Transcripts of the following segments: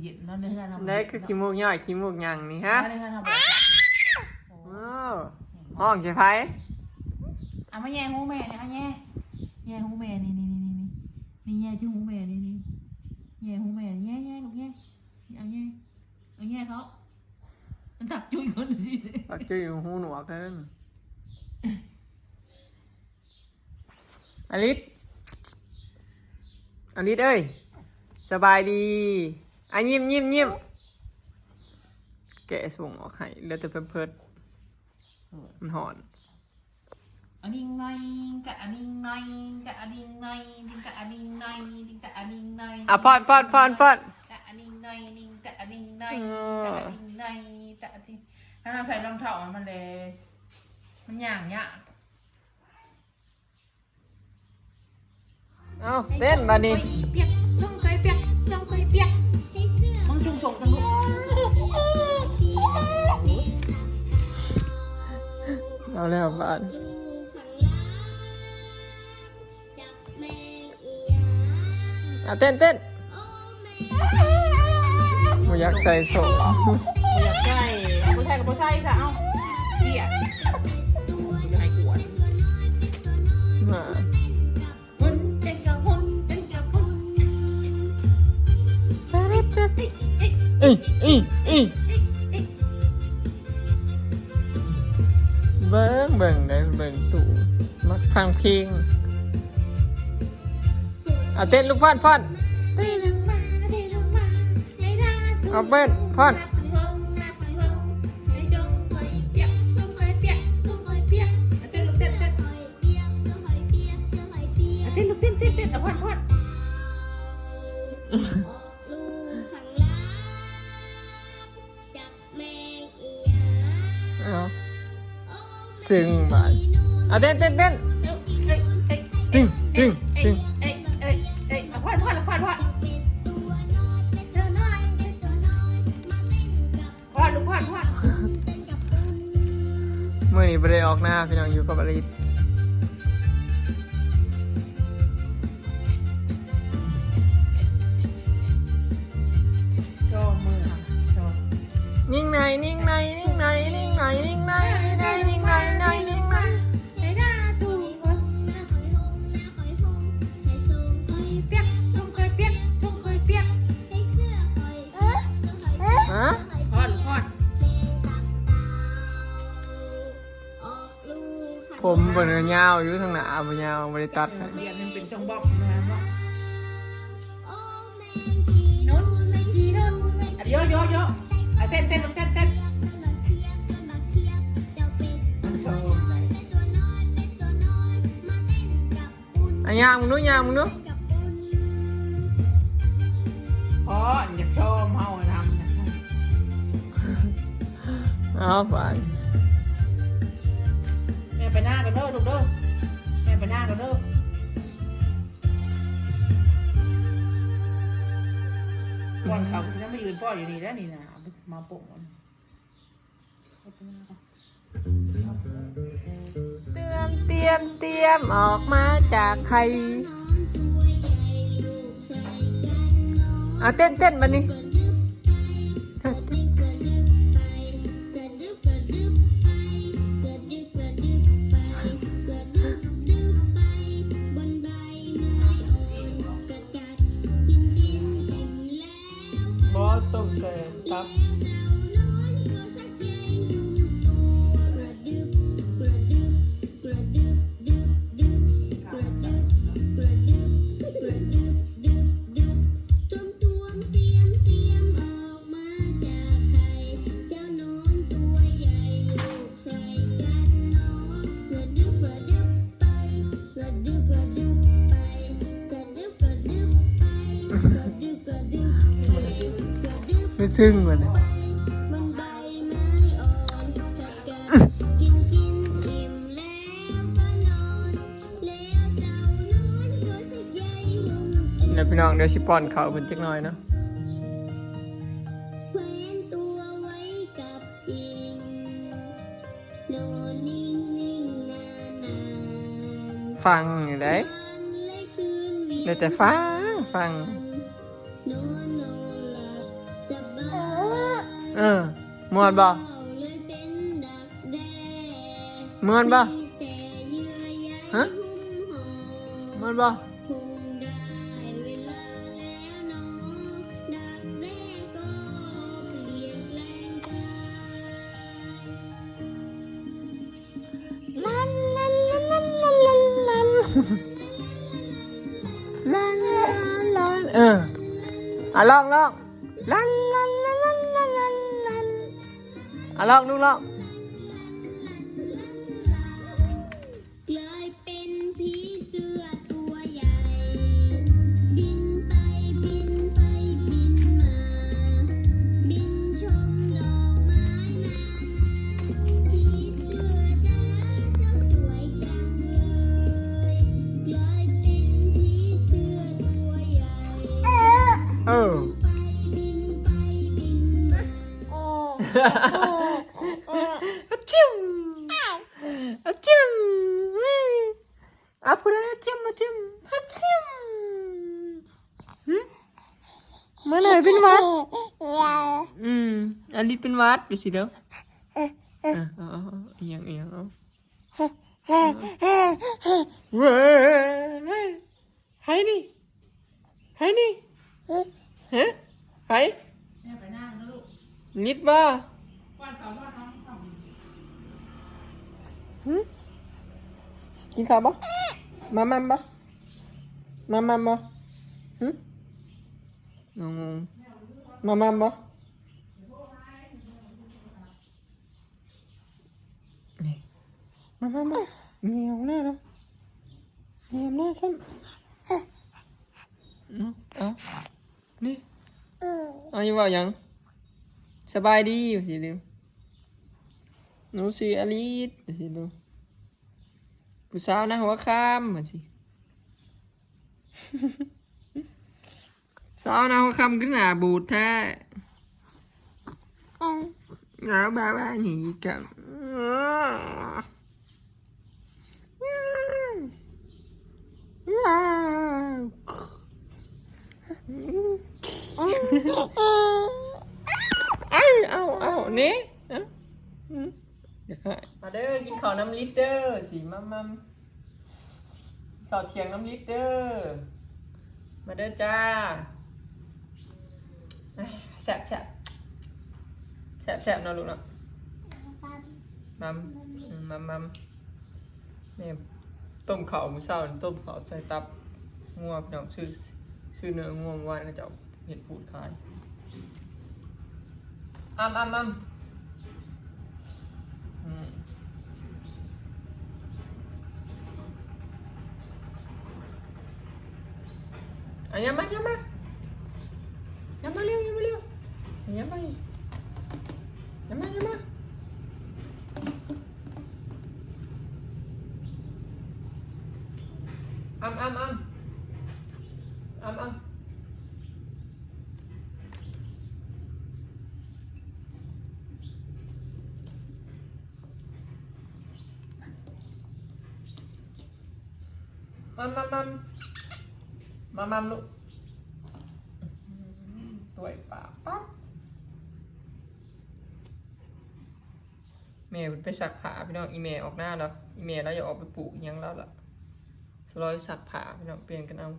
ເຢັນເນາະ ໃນເຮືອນເຮົາ ໄດ້ຄືຂີ້ມູກຍ້ອຍຂີ້ມູກຫຍັງນີ້ຮະ? ໃນເຮືອນເຮົາບໍ່ໄດ້ ໂອ້ ຮ້ອງໃສ່ໃຜ? ເອົາມາແຍ່ຫູແມ່ນີ້ ເອົາແຍ່ ແຍ່ຫູແມ່ນີ້ ນີ້ ນີ້ ນີ້ ນີ້ ແຍ່ທີ່ຫູແມ່ນີ້ ນີ້ ແຍ່ຫູແມ່ນີ້ ແຍ່ ແຍ່ລູກແຍ່ ເອົາແຍ່ ເອົາແຍ່ເຂົາ ມັນທັກຈຸ້ຍຄົນ ທັກຈຸ້ຍຫູໜວກເດີ. ອາລິດ ອາລິດເອີຍ ສະບາຍດີ ອາ ຍິ້ມ ຍິ້ມ ຍິ້ມ ແກະສົ່ງອອກໃຫ້ ເຫຼືອແຕ່ແພມເພີດ ມັນຮ້ອນ. ອານິງໜ້ອຍ ກະອານິງໜ້ອຍ ກະອານິງໜ້ອຍ ກະອານິງໜ້ອຍ ກະອານິງໜ້ອຍ ອ່ະ ຟ້ອນ ຟ້ອນ ຟ້ອນ ຟ້ອນ ກະອານິງໜ້ອຍ ນິງ ກະອານິງໜ້ອຍ ເອີ ກະອານິງໜ້ອຍ ກະອານິງ ຖ້າເຮົາໃສ່ລອງເທົ້າໃຫ້ມັນແລ ມັນຍ່າງຍາກ. ເອົາ ເຕັ້ນບາດນີ້ ປຽກ ຊ່ອງໄຟປຽກ ຊ່ອງໄຟປຽກ ເບິ່ງຊຸ່ມສົ່ງກັນລູກ ເອົາແລ້ວບາດ ອ່ະ ເຕັ້ນ ເຕັ້ນ ບໍ່ຢາກໃສ່ໂສ້ ບໍ່ຢາກໃສ່ ບໍ່ໃສ່ກໍບໍ່ໃສ່ຊະ ເອົາ ເກຍ ຢ່າໃຫ້ກວນ ມາ ເອີ ເອີ ເອີ ເບິ່ງ ເບິ່ງໄດ້ ເບິ່ງຕູ້ ມັກຟັງເພງ ອ່ະ ເຕັ້ນລູກ ຟ້ອນ ຟ້ອນ ເຕັ້ນ ເອົາເຕັ້ນ ຟ້ອນ ເຕັ້ນລູກ ເຕັ້ນ ເຕັ້ນ ເຕັ້ນ ເອົາ ພອດ ພອດ ເອົາ ເຊິ່ງບາດ ເອົາ ເຕັ້ນ ເຕັ້ນ ເຕັ້ນ ເອີ ເອີ ເອີ ຕຶ້ງ ຕຶ້ງ ຕຶ້ງ ເອີ ເອີ ເອີ ເອີ ເອົາ ພອດ ພອດ ພອດ ພອດ ພອດ ລູກ ພອດ ພອດ ມື້ນີ້ບໍ່ໄດ້ອອກນາ ພີ່ນ້ອງ ຢູ່ກັບອາລິດ ຊອມ ມື້ຫັ້ນ ຊອມ ນິງໄນ ນິງໄນ ນິງໄນ ນິງໄນ ນິງໄນ ນິງໄນ ນິງໄນ ນິງໄນ ໃນໜ້າຕູ້ ປຽກ ສົ່ງຂ້ອຍປຽກ ສົ່ງຂ້ອຍປຽກ ຮະ ພອດ ພອດ ຜົມເພິ່ນກໍຍາວຢູ່ ທາງໜ້າບໍ່ຍາວ ບໍ່ໄດ້ຕັດໃຫ້ ດຽວໜຶ່ງເປັນຊ່ອງບອກນະເນາະ ນົນ ໂຢ ໂຢ ໂຢ ອ່ະ ເຕັ້ນ ເຕັ້ນ ເຕັ້ນ ເຕັ້ນ ມັນຊອມໄດ ອ່ະ ຍ່າງເບິ່ງດູ ຍ່າງເບິ່ງດູ ອໍ ຢາກໂຊມເຮົານຳ ເອົາໄປ ແມ່ໄປນາກ່ອນເດີລູກເດີ ແມ່ໄປນາກ່ອນເດີ ກ່ອນເຂົ້າຊິໄດ້ມາຢືນພໍ່ຢູ່ນີ້ແລ້ວນີ້ນະ ມາໂປ່ງ ເຕ ຕຽມ ຕຽມ ຕຽມ ອອກມາຈາກໄຂ່ ອ່ະ ເຕັ້ນ ເຕັ້ນ ບາດນີ້ ບໍ່ຕ້ອງແຕ່ຕັບ ໄປເຊິ່ງມັນ ແລ້ວພີ່ນ້ອງ ດຽວຊິປ້ອນເຂົ້າເພິ່ນຈັກໜ້ອຍເນາະ. ຟັງຢູ່ໃດ໋ ໄດ້ແຕ່ຟັງ ຟັງ. ມ່ວນບໍ່? ມ່ວນບໍ່? ຮະ? ມ່ວນບໍ່? ເອີ ອາ ລອງ ລອງ ລານ ລານ ລານ ລານ ລານ ອາ ລອງ ລູກ ລອງ. ກາຍເປັນຜີເສືອຕົວໃຫຍ່ ບິນໄປບິນໄປບິນມາ ບິນຊົມດອກໄມ້ນານາ ຜີເສືອຈ໋າ ເຈົ້າສວຍຈັງເລີຍ ກາຍເປັນຜີເສືອຕົວໃຫຍ່ ເອີ ບິນໄປບິນໄປບິນມາ ອາ ຈິ້ມ ອາ ຈິ້ມ ເອີຍ ອາ ຜູ້ໃດ ອາ ຈິ້ມ ອາ ຈິ້ມ ອາ ຈິ້ມ ຫຶ ມາໜ້ອຍເປັນຫວັດ ອືມ ອາລິດເປັນຫວັດ ໄປຊິເດີ ເອີ ເອີ ອີ່ຫຍັງ ອີ່ຫຍັງ ເອົາ ເວີຍ ໃຜນີ້ ໃຜນີ້ ຮະ ໃຜ ແມ່ໄປນາງເດີລູກ ນິດບໍ່? ກ່ອນເຂົານອນເຮົາ ຫຶ ກິນເຂົ້າບໍ່? ມາມາມບໍ່? ມາມາມບໍ່? ຫຶ ງງ ມາມາມບໍ່? ນີ້ ມາ ມາ ມາ ແມ່ອອກໜ້າແລ້ວ ແມ່ອອກໜ້າຊ້ຳ ເອົາ ເອົາ ນີ້ ເອົາ ຢ່າເວົ້າຫຍັງ ສະບາຍດີ ວ່າຊິເດີ ໜູຊື່ອາລິດ ວ່າຊິເດີ ຜູ້ສາວນາຫົວຄຳ ວ່າຊິ. ສາວນາຫົວຄຳຄືໜ້າບູດແທ້ ເອົາ ບາບາ ນີ້ກັນ ເອົາ ເອົາ ເອົາ ນີ້ ອາ ມາເດີ ກິນເຂົ້ານຳລິດເດີ ຊິມາ ມາ ເຂົ້າທ່ຽງນຳລິດເດີ ມາເດີຈ້າ ແຊບໆ ແຊບໆ ເນາະລູກເນາະ ມັມ ອືມ ມັມໆ ແມ່ຕົ້ມເຂົ້າມື້ເຊົ້າ ຕົ້ມເຂົ້າໃສ່ຕັບງົວ ພີ່ນ້ອງ ຊື້ ຊື້ເນື້ອງົວ ເມື່ອວານເຂົາເຈົ້າ ເຮັດປູດຂາຍ ອຳ ອຳ ອຳ ອືມ ອາ ຍຳມາ ຍຳມາ ຍຳມາເລັວ ຍຳມາເລັວ ຍຳມາ ຍຳມາ ຍຳມາ ອຳ ອຳ ອຳ ອຳ ອຳ. ມາມາມາມາມາມາມາລູກ ອືມ ຕວຍປາປັບ ແມ່ເພິ່ນໄປຊັກຜ້າພີ່ນ້ອງ ອີ່ແມ່ອອກນາແລ້ວ ອີ່ແມ່ລາວຢາກອອກໄປປູກຫຍັງລາວລະ ສະລອຍຊັກຜ້າພີ່ນ້ອງ ປ່ຽນກັນເອົາ.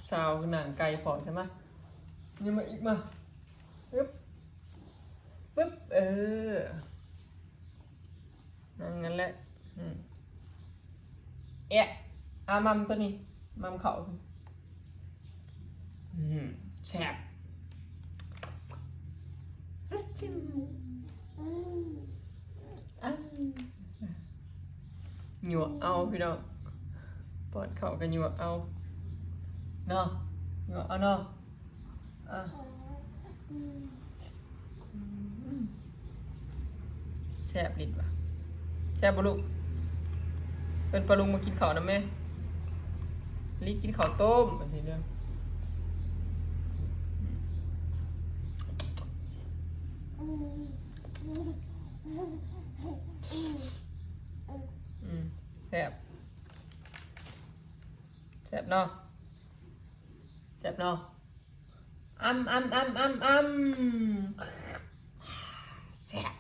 ສາວຄືໜັງໄກ່ພໍໃຊ່ມະ ຍັງມາອີກມາ ປຶບ ປຶບ ເອີ ນັ່ງນັ້ນແຫຼະ ອືມ ແອະ ອາ ໝ່ຳໂຕນີ້ ໝ່ຳເຂົ້າ ອືມ ແຊບ ອາ ຈົ້າ ຫຍວກເອົາພີ່ນ້ອງ ປ້ອນເຂົ້າກໍຫຍວກເອົາເນາະ ຫຍວກເອົາເນາະ ອາ ອືມ ແຊບລິດຫວາ ແຊບບໍ່ລູກ? ເອີ້ນປ້າລຸງມາກິນເຂົ້ານຳແມ່ ລິດກິນເຂົ້າຕົ້ມ ອືມ ອືມ ແຊບ ແຊ ແຊບເນາະ ແຊບເນາະ ອຳ ອຳ ອຳ ອຳ ອຳ ແຊບ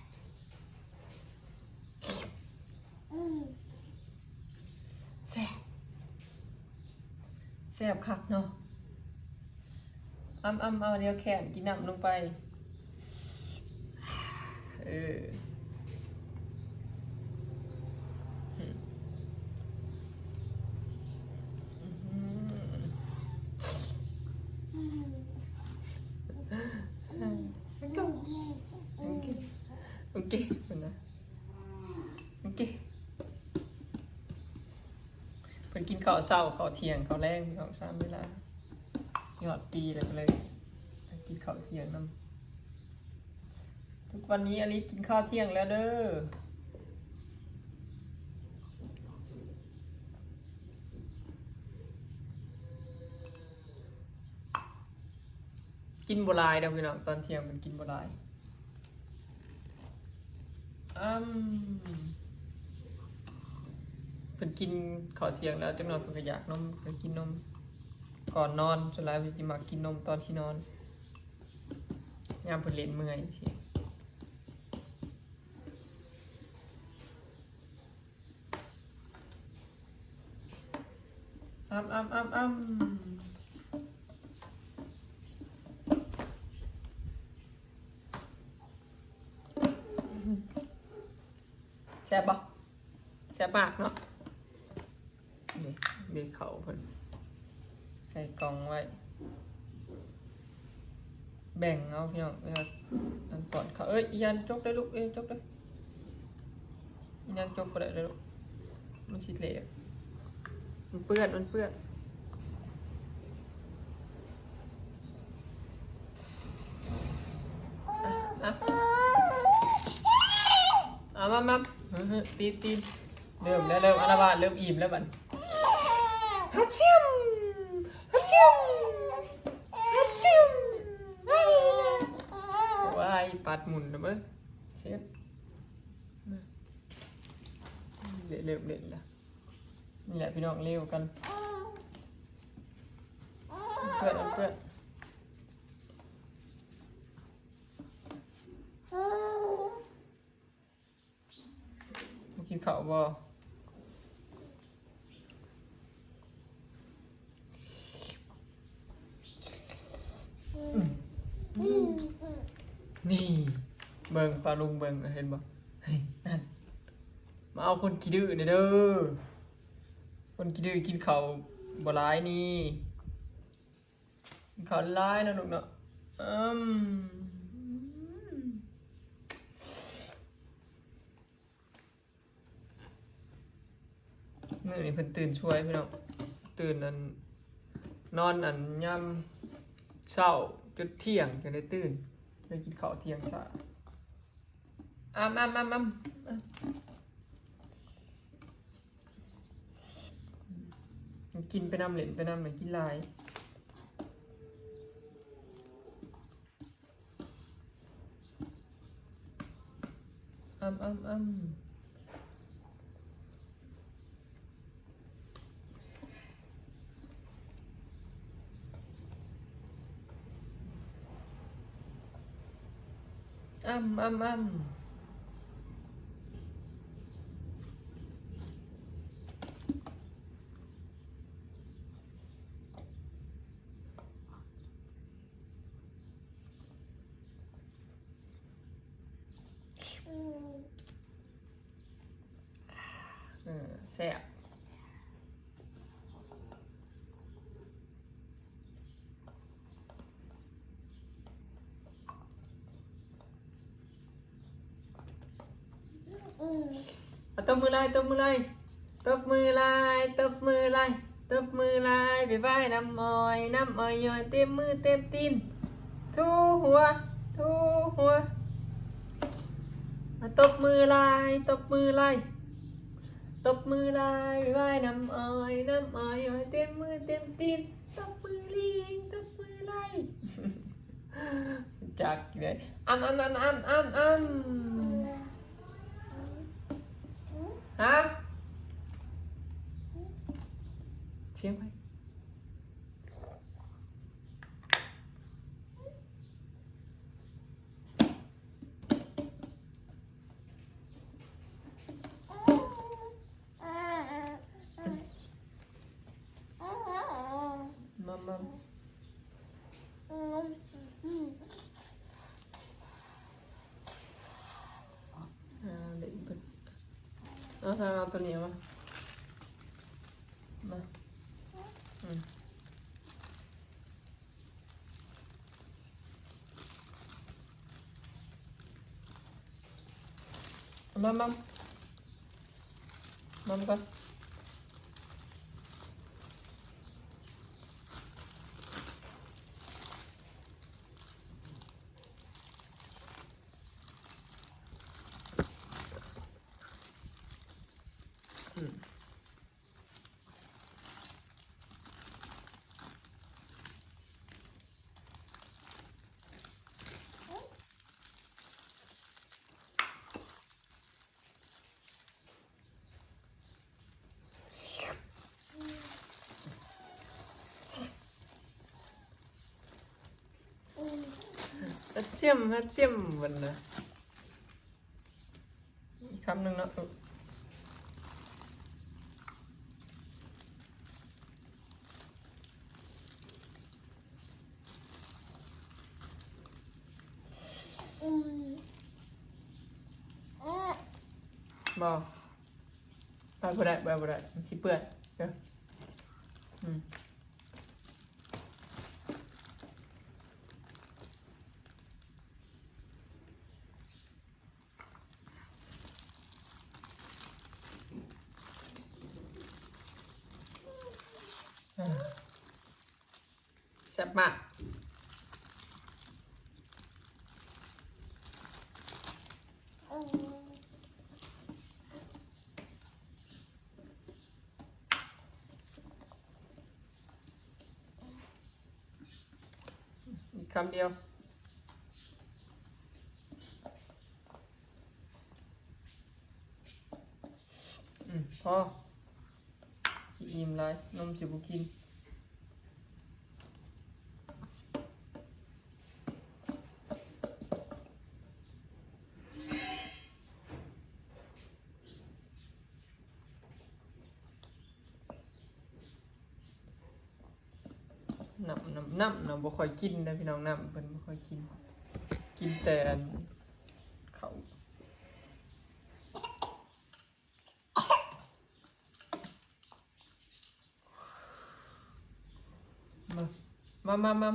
ແຊບ ແຊບຄັກເນາະ ອຳ ອຳ ເອົາແນວແຂນກິນນ້ຳລົງໄປ. ເອີ ໂອເຄ ໂອເຄ ເພິ່ນນະ ໂອເຄ ເພິ່ນກິນເຂົ້າເຊົ້າ ເຂົ້າທ່ຽງ ເຂົ້າແລງ ພີ່ນ້ອງ ສາມເວລາ ຊິຮອດປີແລ້ວ ກໍເລີຍກິນເຂົ້າທ່ຽງນຳ. ທຸກວັນນີ້ອາລິສກິນເຂົ້າທ່ຽງແລ້ວເດີ. ກິນບໍ່ຫຼາຍດອກພີ່ນ້ອງ ຕອນທ່ຽງມັນກິນບໍ່ຫຼາຍ. ອຳ ເພິ່ນກິນເຂົ້າທ່ຽງແລ້ວ ຈັກໜ່ອຍເພິ່ນກໍຢາກນົມ ເພິ່ນກິນນົມກ່ອນນອນ. ສ່ວນຫຼາຍເພິ່ນຊິມັກກິນນົມຕອນຊິນອນ ຍາມເພິ່ນຫຼິ້ນເມື່ອຍຊີ້. ອຳ ອຳ ອຳ ອຳ ແຊບບໍ່? ແຊບມາກເນາະ. ນີ້ ເດ ເຂົ້າເພິ່ນໃສ່ກ່ອງໄວ້ ແບ່ງເອົາພີ່ນ້ອງ ເວລາອັນປ້ອນເຂົ້າ. ເອີຍ ອີຫຍັນ ຈົກເດີ້ລູກ ເອີຍ ຈົກເດີ້ ອີຫຍັນ ຈົກບໍ່ໄດ້ເດີ້ລູກ ມັນຊິເລະ ມັນເປື້ອນ ມັນເປື້ອນ. ອະ ອະ ເອົາມາ ມາ ຕີນ ຕີນ ເລີ່ມແລ້ວ ເລີ່ມອາລະວາດ ເລີ່ມອີ່ມແລ້ວບັດ. ຮັດຊຶມ ຮັດຊຶມ ຮັດຊຶມ ວ້າຍ ປາດໝຸ່ນນະເບິ່ງ ເຊັດ ເລີ່ມເຫຼັ້ນລະ. ນີ້ແຫຼະພີ່ນ້ອງ ເລວກັນ ເປື້ອນ ເປື້ອນ. ກິນເຂົ້າບໍ່? ນີ້ ເບິ່ງ ປ້າລຸງເບິ່ງ ເຫັນບໍ່? ນັ້ນ ມາເອົາຄົນຂີ້ດື້ແດ່ເດີ ຄົນຂີ້ດື້ກິນເຂົ້າບໍ່ຫຼາຍນີ້. ເຂົ້າຫຼາຍເນາະລູກເນາະ ອືມ ມື້ນີ້ເພິ່ນຕື່ນສວຍພີ່ນ້ອງ ຕື່ນອັນ ນອນອັນຍາມເຊົ້າຈົນທ່ຽງ ຈັ່ງໄດ້ຕື່ນ ໄດ້ກິນເຂົ້າທ່ຽງຊ້າ. ອຳ ອຳ ອຳ ອຳ ກິນໄປນຳ ຫຼິ້ນໄປນຳ ກິນຫຼາຍ ອຳ ອຳ ອຳ. ອຳ ອຳ ອຳ. ເອີ ແຊບ. ອາ ຕົບມືຫຼາຍ ຕົບມືຫຼາຍ ຕົບມືຫຼາຍ ຕົບມືຫຼາຍ ຕົບມືຫຼາຍ ບາຍບາຍນ້ຳອ້ອຍ ນ້ຳອ້ອຍຍ້ອຍ ເຕັມມືເຕັມຕີນ ຖູຫົວ ຖູຫົວ ອາ ຕົບມືຫຼາຍ ຕົບມືຫຼາຍ ຕົບມືຫຼາຍ ບາຍບາຍນ້ຳອ້ອຍ ນ້ຳອ້ອຍຍ້ອຍ ເຕັມມືເຕັມຕີນ ຕົບມືລີ້ ຕົບມືຫຼາຍ. ຈັກຢູ່ເດ້ ອຳ ອຳ ອຳ ອຳ ອຳ ອຳ. ຮະ? ສຽງໃຜ? ເອົາໂຕນີ້ມາ ມາ ອືມ ມາ ມາ ມາກ່ອນ. ເຮັດຊິມ ເຮັດຊິມ ເພິ່ນນະ ອີກຄຳໜຶ່ງເນາະ. ບໍ່ ປາດບໍ່ໄດ້ ປາດບໍ່ໄດ້ ມັນຊິເປື້ອນເດີ. ອືມ ແຊບມາກ. ອີກຄຳດຽວ. ອືມ ພໍ ຊິອີ່ມຫຼາຍ ນົມຊິບໍ່ກິນ. ນ້ຳ ນ້ຳ ນ້ຳນະ ບໍ່ຄ່ອຍກິນເດ້ພີ່ນ້ອງ ນ້ຳເພິ່ນບໍ່ຄ່ອຍກິນ ກິນແຕ່ອັນ ເຂົ້າ. ມາ ມາ ມາ ມາ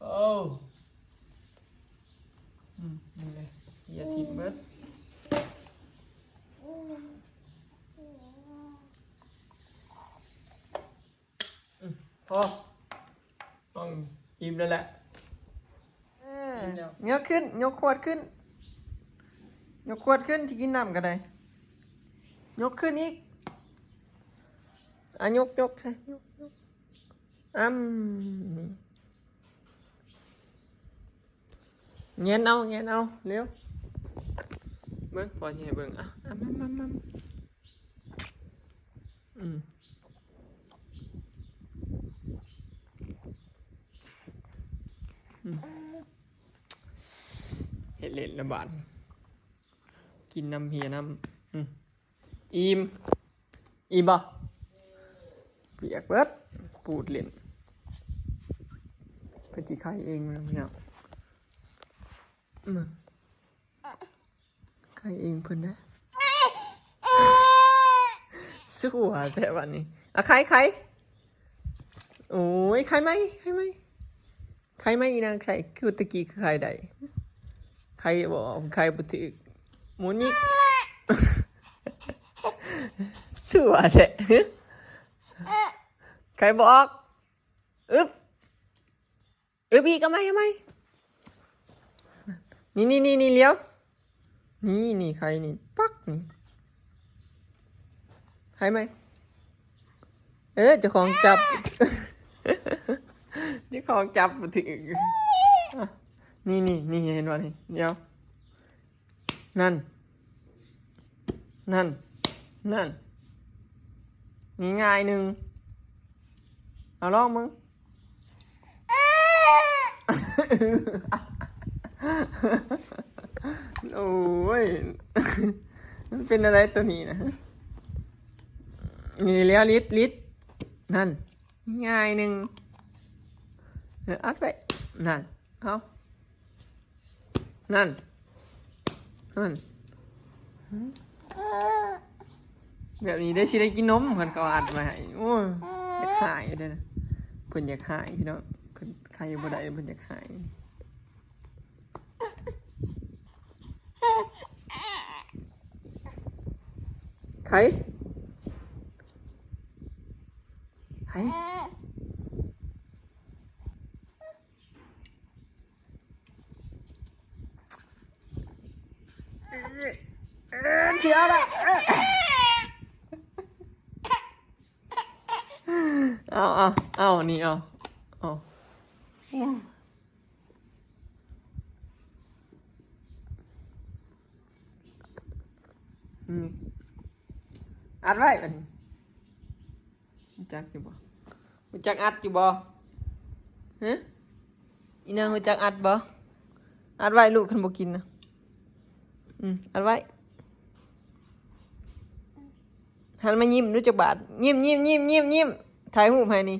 ໂອ້ ອືມ ນີ້ແຫຼະ ເຫຍື້ອຖິ້ມເບິດ. ອືມ ພໍ ຕ້ອງອີ່ມແລ້ວແຫຼະ. ເອີ ອີ່ມແລ້ວ ຍົກຂຶ້ນ ຍົກຂວດຂຶ້ນ ຍົກຂວດຂຶ້ນ ຊິກິນນ້ຳກໍໄດ້ ຍົກຂຶ້ນອີກ. ອ່ະ ຍົກ ຍົກໃສ່ ຍົກ ຍົກ ອ້ຳ ນີ້ ແງນເອົາ ແງນເອົາ ເລັວ ເບິ່ງ ພໍ່ຊິໃຫ້ເບິ່ງ ອ່ະ ອ້ຳ ອ້ຳ ອ້ຳ ອ້ຳ. ອືມ ອືມ ເຮັດເຫຼັ້ນລະບາດ ກິນນ້ຳເພຍນ້ຳ. ອືມ ອີ່ມ ອີ່ມບໍ່? ປຽກເບິດ ປູດເຫຼັ້ນ ເພິ່ນຊິໄຄເອງພີ່ນ້ອງ. ອືມ ໄຄເອງເພິ່ນນະ ຊົ່ວແທ້ບາດນີ້. ອ່ະ ໄຄ ໄຄ ໂອ້ຍ ໄຄໃໝ່ ໄຄໃໝ່ ໄຄໃໝ່ ອີນາງໄຄ ຄືແຕ່ກີ້ຄືໄຄໄດ້ ໄຄບໍ່ອອກ ໄຄບໍ່ຖືກ ໝູນຍິກ ຊົ່ວແທ້ ໄຄບໍ່ອອກ. ອຶບ ອຶບ ອີກ ເອົາໃໝ່ ເອົາໃໝ່ ນີ້ ນີ້ ນີ້ ນີ້ ຫຼຽວ ນີ້ ນີ້ ໄຄນີ້ ປັກ ນີ້ ໄຄໃໝ່. ເອີ ເຈົ້າຂອງຈັບ ເຈົ້າຂອງຈັບບໍ່ຖືກ. ນີ້ ນີ້ ນີ້ ເຫັນບໍ່ນີ້ ດຽວ ນັ້ນ ນັ້ນ ນັ້ນ ງ່າຍໆ ໜຶ່ງ ເອົາລອງເບິ່ງ. ໂອ້ຍ ມັນເປັນແນວໃດໂຕນີ້ນະ? ນີ້ແລ້ວ ລິດ ລິດ ນັ້ນ ງ່າຍໜຶ່ງ ເອີ ອັດໄວ້ ນັ້ນ ເອົາ ນັ້ນ ນັ້ນ ແບບນີ້ໄດ້ ຊິໄດ້ກິນນົມ ຄັນເຂົາອັດມາໃຫ້. ໂອ້ຍ ຢາກຫາຍເດ້ນະ ເພິ່ນຢາກຫາຍພີ່ນ້ອງ ເພິ່ນໄຄບໍ່ໄດ້ ເພິ່ນຢາກຫາຍ. ໄຄ ໄຄ. ເອົາ ເອົາ ເອົາ ນີ້ ເອົາ ເອົາ. ນີ້ ອັດໄວ້ບັດນີ້. ຮູ້ຈັກຢູ່ບໍ່? ຮູ້ຈັກອັດຢູ່ບໍ່? ຮະ? ອີນາງຮູ້ຈັກອັດບໍ່? ອັດໄວ້ລູກ ຄັນບໍ່ກິນນະ. ອືມ ອັດໄວ້. ຫັນມາຍິ້ມດູຈັກບາດ. ຍິ້ມ ຍິ້ມ ຍິ້ມ ຍິ້ມ ຍິ້ມ. ຖ່າຍຮູບໃຫ້ນີ້.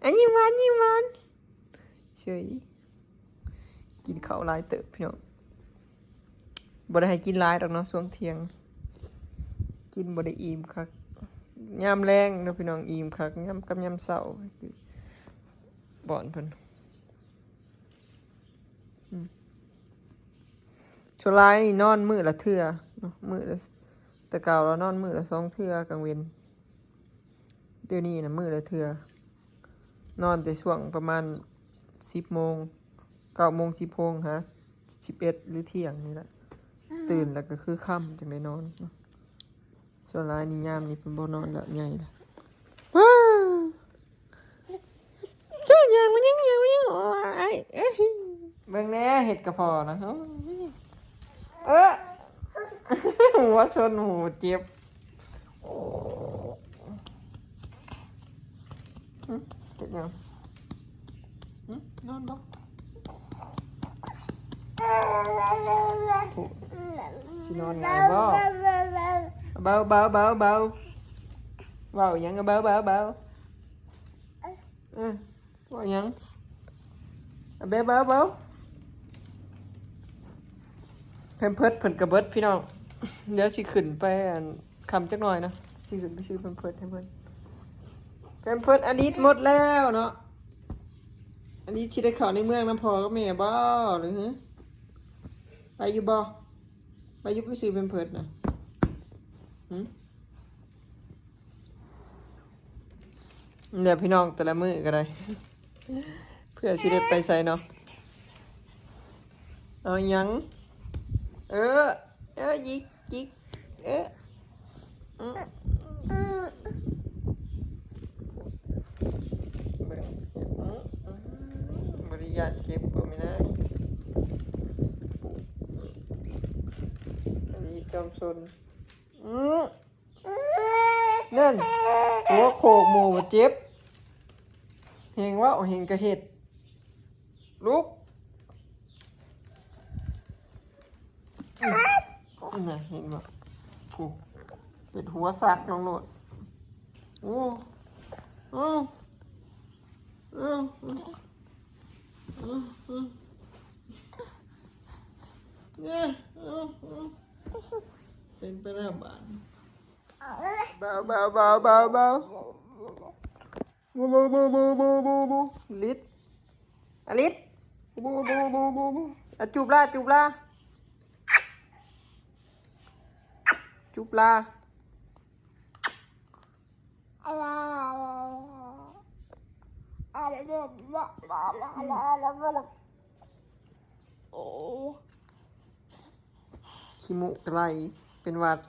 ອ່ະ ຍິ້ມຫວານ ຍິ້ມຫວານ. ເສີຍ ກິນເຂົ້າຫຼາຍເຕີບພີ່ນ້ອງ. ບໍ່ໄດ້ໃຫ້ກິນຫຼາຍດອກເນາະ ຊ່ວງທ່ຽງ ກິນບໍ່ໄດ້ອີ່ມຄັກ. ຍາມແລງເນາະພີ່ນ້ອງ ອີ່ມຄັກ ຍາມ ກັບຍາມເຊົ້າ ບ່ອນເພິ່ນ. ອືມ ສ່ວນຫຼາຍນີ້ນອນມື້ລະເທື່ອເນາະ ມື້ລະ ແຕ່ເກົ່າລະນອນມື້ລະສອງເທື່ອກາງເວັນ. ດຽວນີ້ນະມື້ລະເທື່ອ ນອນແຕ່ຊ່ວງປະມານສິບໂມງ ເກົ້າໂມງ ສິບໂມງ ຫາສິບເອັດ ຫຼືທ່ຽງນີ້ແຫຼະ. ຕື່ນແລ້ວກໍຄືຄ່ຳຈັ່ງໄດ້ນອນ. ສ່ວນຫຼາຍນີ້ຍາມນີ້ເພິ່ນບໍ່ນອນແລ້ວ ໃຫຍ່ແລ້ວ. ວ້າ ເຈົ້າຍ່າງມາຍັງ ຍ່າງມາຍັງ. ໂອ້ຍ ເບິ່ງແດ່ ເຮັດກະເພາະນະ. ໂອ້ຍ ເອີ ຫົວຊົນຫູເຈັບ. ຫຶ ເຮັດຫຍັງ? ຫຶ ນອນບໍ່? ຜູ້ ຊິນອນຫງາຍບໍ່? ເບົາ ເບົາ ເບົາ ເບົາ. ເວົ້າຫຍັງ? ເບົາ ເບົາ ເບົາ. ເອີ ເວົ້າຫຍັງ? ເບົາ ເບົາ ເບົາ. ແພມເພີດເພິ່ນກະເບິດພີ່ນ້ອງ. ດຽວຊິຂຶ້ນໄປ ອັນ ຄ່ຳຈັກໜ້ອຍນະ ຊິຂຶ້ນໄປຊື້ແພມເພີດໃຫ້ເພິ່ນ. ແພມເພີດອາລິດໝົດແລ້ວເນາະ. ອາລິດຊິໄດ້ເຂົ້າໃນເມືອງນຳພໍ່ກັບແມ່ບໍ່ ຫຼື ຫື ໄປຢູ່ບໍ່? ໄປຢູ່ ໄປຊື້ແພມເພີດນະ. ຫື ນີ້ແຫຼະພີ່ນ້ອງ ແຕ່ລະມື້ກໍໄດ້ ເພື່ອຊິໄດ້ໄປໃສເນາະ. ເອົາຫຍັງ? ເອີ ເອີ ຈິກ ຈິກ ເອີ ອື ເບິ່ງ ອື ອື ບໍ່ໄດ້ຢ້ານເຈັບບໍ່ແມ່ນນາງ. ອັນນີ້ຈອມຊົນ. ອື ນັ້ນ ຫົວໂຂກໝູ່ເຈັບ ແຮງເວົ້າແຮງກະເຮັດ. ລຸກ ອື ນັ້ນນະ ເຫັນບໍ່? ຜູ້ ເຮັດຫົວສັກລົງໂລດ. ໂອ້ ເອີ ເອີ ເອີ ເອີ ເອີ ເອີ ເປັນໄປແລ້ວບາດ. ເບົາ ເບົາ ເບົາ ເບົາ ເບົາ ລິດ ອາລິດ ອາ ຈູບລາ ຈູບລາ ຈູບລາ. ໂອ້ ຂີ້ມູກໄຫຼ ເປັນຫວັດ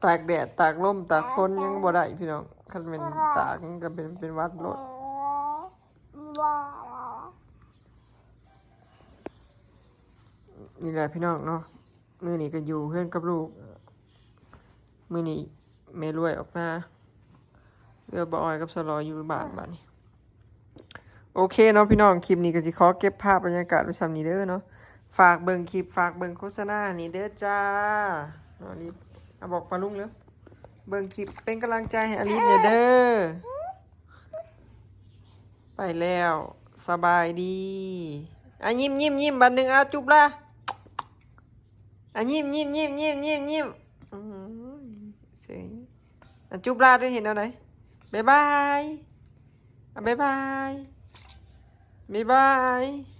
ຕາກແດດ ຕາກລົມ ຕາກຝົນ ຍັງບໍ່ໄດ້ພີ່ນ້ອງ. ຄັນແມ່ນຕາກ ມັນກະເປັນ ເປັນຫວັດໂລດ. ນີ້ແຫຼະພີ່ນ້ອງເນາະ. ມື້ນີ້ກໍຢູ່ເຮືອນກັບລູກ ມື້ນີ້ແມ່ລວຍອອກນາ ເຫຼືອບ່າວອອຍກັບສາວຫຼໍຢູ່ບ້ານບາດນີ້. ໂອເຄເນາະພີ່ນ້ອງ ຄລິບນີ້ກໍຊິຂໍເກັບພາບບັນຍາກາດໄວ້ຊ່ຳນີ້ເດີເນາະ. ຝາກເບິ່ງຄລິບ ຝາກເບິ່ງໂຄສະນານີ້ເດີຈ້າເນາະ. ນີ້ ເອົາ ບອກປ້າລຸງເດີ ເບິ່ງຄລິບເປັນກຳລັງໃຈໃຫ້ອາລິດແດ່ເດີ. ໄປແລ້ວ ສະບາຍດີ. ອ່ະ ຍິ້ມ ຍິ້ມ ຍິ້ມ ບາດໜຶ່ງ ອ່ະ ຈູບລາ. ອ່ະ ຍິ້ມ ຍິ້ມ ຍິ້ມ ຍິ້ມ ຍິ້ມ ຍິ້ມ ໂອ້ຍ ເສີຍ ອ່ະ ຈູບລາວດ້ວຍ ເຫັນແນວໃດ? ບາຍບາຍ ອ່ະ ບາຍບາຍ ບາຍບາຍ.